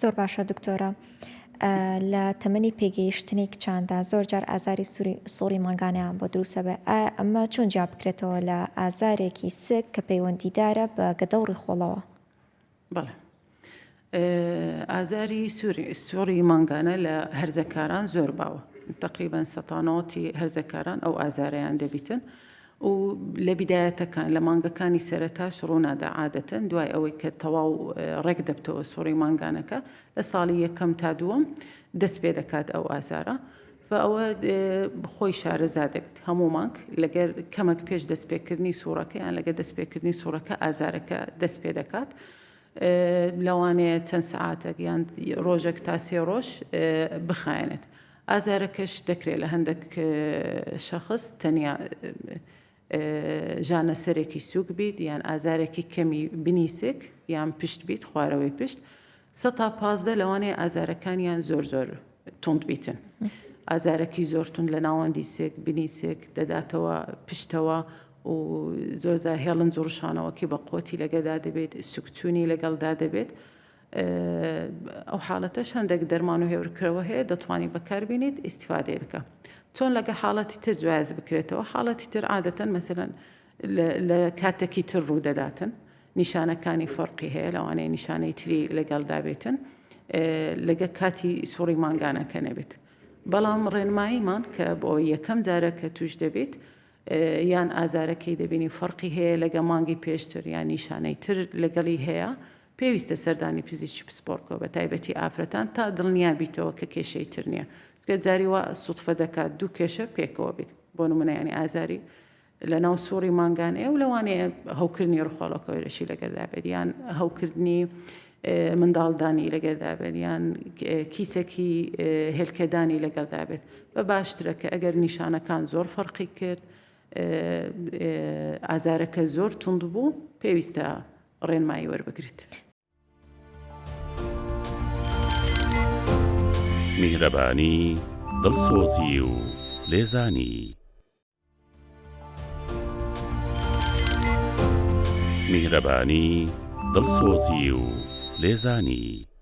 زۆر باشە دکتۆرە لە تەمەنی پێگەیشتنی کچاندا زۆر جار ئازاری سوری سوڕی مانگانەیان بۆ دروستە بێ ئایا ئەمە چۆن جیا بکرێتەوە لە ئازارێکی سک کە پەیوەندیدارە بە گەدە و ڕیخۆڵەوە؟ بەڵێ ئازاری سوڕی مانگانە لە هەرزەکاران زۆر باوە تقریبا سەتانەوەتی هەرزەکاران ئەو ئازارەیان دەبیتن و لە بیدایەتەکان لە مانگەکانی سەرەتاش ڕوونادا عادەتەن دوای ئەوەی کە تەواو ڕێک دەبتەوە سوڕی مانگانەکە لە ساڵی یەکەم تا دووەم دەست پێ دەکات ئەو ئازارە و ئەوە خۆی شارەزا دەبێت هەموو مانگ لەگەر کەمەک پێش دەستپێکردنی سوڕەکە یان لەگەر دەستپێکردنی سوڕەکە ئازارەکە دەست پێ دەکات لەوانەیە چەند سەعاتێک یان ڕۆژێک تا سێ ڕۆژ بخایەنێت. ئازارەکەش دەکرێت لە هەندێک شەخس تەنیا ژانەسەرێکی سووک بیت یان ئازارێکی کەمی بنی سک یان پشت بیت خوارەوەی پشت 15% لەوانەیە ئازارەکانیان زۆر زۆر توند بیتن ئازارەکی زۆر توند لە ناوەندی سک بنی سک دەداتەوە پشتەوە و زۆرجار هێڵنج و ڕشانەوەکی بە قوتی لەگەدا دەبێت سکچوونی لەگەڵدا دەبێت ئەو حاڵەتەش هەندێک دەرمان و هێورکرەوە هەیە دەتوانی بەکاربینیت ئیسیفادەی بکە چۆن لەگە حاڵەتی تر جیاواز بکرێتەوە حاڵەتی تر عادەتەن مەسەلەن لە کاتێکی تر ڕوو دەداتن نیشانەکانی فەرقی هەیە لەوانەیە نیشانەی تری لەگەڵدا بێتن لەگە کاتی سوڕی مانگانەکە نەبێت بەڵام ڕێنماییمان کە بۆ یەکەم جارە کە توش دەبیت یان ئازارەکەی دەبینی فەرقی هەیە لەگە مانگی پێشتر یان نیشانەی تر لەگەڵی هەیە پێویستە سەردانی پزیشکی پسپۆڕ بکەوە بە تایبەتی ئافرەتان تا دڵنیا بیتەوە کە کێشەی تر نییە چونکە جاری وا سوتفە دەکات دوو کێشە پێکەوە بیت بۆ نمونە ینی ئازاری لە ناو سوڕی مانگانەیە و لەوانەیە هەوکردنی ڕخۆڵەکەوەشی لەگەردا بێت یان هەوکردنی منداڵدانی لەگەردا بێت یان کیسێکی هێلکەدانی لەگەڵدا بێت بە باشترە کە ئەگەر نیشانەکان زۆر فەرقی کرد ئازارەکە زۆر توند بوو پێویستە ڕێنمایی وەربگریت. میهرەبانی، دڵسۆزی و لێزانی. میهرەبانی، دڵسۆزی و لێزانی.